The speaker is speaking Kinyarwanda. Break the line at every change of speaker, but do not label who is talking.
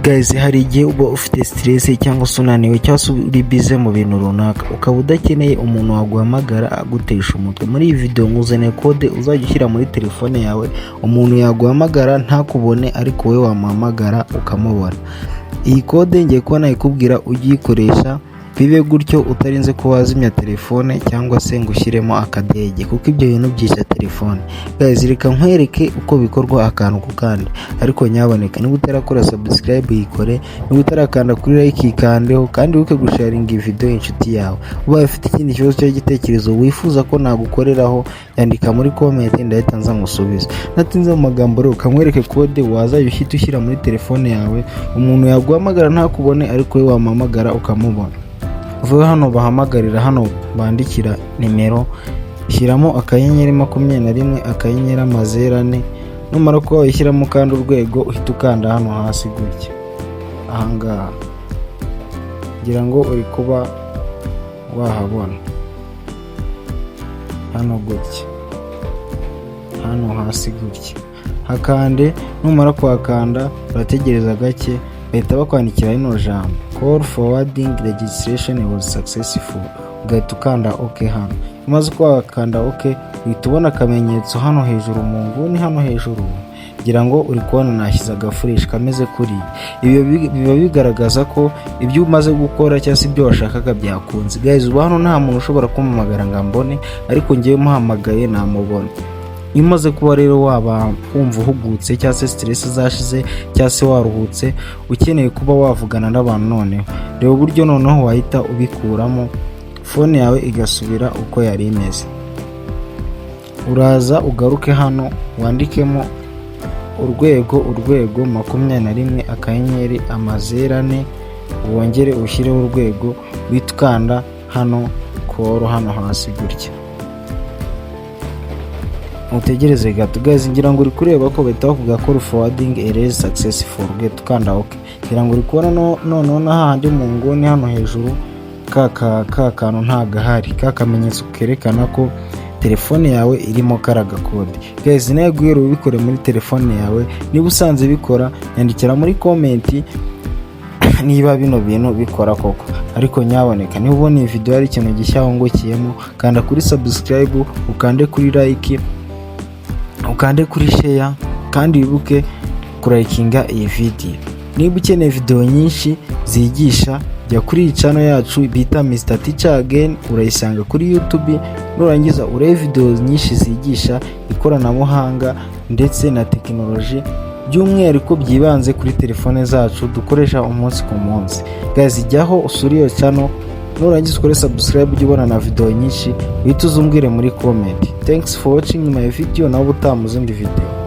Guys, hari igihe uba ufite stress cyangwa se unaniwe cyangwa se uri busy mu bintu runaka, ukaba udakeneye umuntu waguhamagara agutesha umutwe. Muri iyi video nkuzaniye code uzajya ushyira muri telefone yawe, umuntu yaguhamagara ntakubone, ariko wowe wamuhamagara ukamubona. Iyi code ngiye kuba nayikubwira, ujye uyikoresha bibe gutyo utarinze kuba wazimya telefone cyangwa se ngo ushyiremo akadege, kuko ibyo bintu byica telefone. Guys, reka nkwereke uko bikorwa akantu ku kandi. Ariko nyaboneka, niba utarakora subscribe yikore, niba utarakanda kuri like yikandeho, kandi wibuke gusharinga iyi video inshuti yawe. Ubaye ufite ikindi kibazo cyangwa igitekerezo wifuza ko nagukoreraho, yandika muri comment, ndahita nza ngusubize. Natinze mu magambo rero, kamwereke code wazajya uhita ushyira muri telefone yawe, umuntu yaguhamagara ntakubone, ariko wowe wamuhamagara ukamubona. Uvuye hano bahamagarira, hano bandikira nimero, shyiramo *21*000. Numara kuba wayishyiramo kandi urwego, uhita ukanda hano hasi gutya ahangaha. Ngira ngo uri kuba wahabona hano gutya, hano hasi gutya hakande. Numara kuhakanda urategereza gake, bahita bakwandikira rino jambo "Call forwarding registration was successful", ugahita ukanda OK hano. Umaze kuba wakanda OK, uhita ubona akamenyetso hano hejuru mu nguni hano hejuru. Ngira ngo uri kubona nashyize agafureshi kameze kuriya. Ibyo biba bigaragaza ko ibyo umaze gukora cyangwa se ibyo washakaga byakunze. Guys, ubu hano nta muntu ushobora kumpamagara ngo ambone, ariko ngewe muhamagaye namubona. Iyo umaze kuba rero waba wumva uhugutse cyangwa se stress zashize cyangwa se waruhutse, ukeneye kuba wavugana n'abantu, noneho reba uburyo noneho wahita ubikuramo, phone yawe igasubira uko yari imeze. Uraza ugaruke hano, wandikemo ##21*000, wongere ushyireho urwego, uhite ukanda hano call hano hasi gutya, utegereze gato. Guys, ngira ngo uri kureba ko bahita bavuga ko "Forwarding erase successful", ugahita ukanda OK. Ngira ngo uri kubona noneho n'ahandi mu nguni hano hejuru ka kantu ntagahari, ka kamenyetso kerekana ko telefone yawe irimo kara gakode. Guys, nawe guhera ubikore muri telefone yawe. Niba usanze bikora, nyandikira muri comment niba bino bintu bikora koko. Ariko nyaboneka, niba ubona iyi video hari ikintu gishya wungukiyemo, kanda kuri subscribe, ukande kuri like, ukande kuri share, kandi wibuke kurayikinga iyi video. Niba ukeneye video nyinshi zigisha, jya kuri iyi channel yacu bita Mr Teacher Again, urayisanga kuri YouTube. Nurangiza urebe video nyinshi zigisha ikoranabuhanga ndetse na tekinoloji, by'umwihariko byibanze kuri telefone zacu dukoresha umunsi ku munsi. Guys, jyaho usure iyo channel, nurangiza ukore subscribe, ujye ubona na video nyinshi, uhite uzumbwire muri comment. Thanks for watching my video, nawe ubutaha mu zindi video.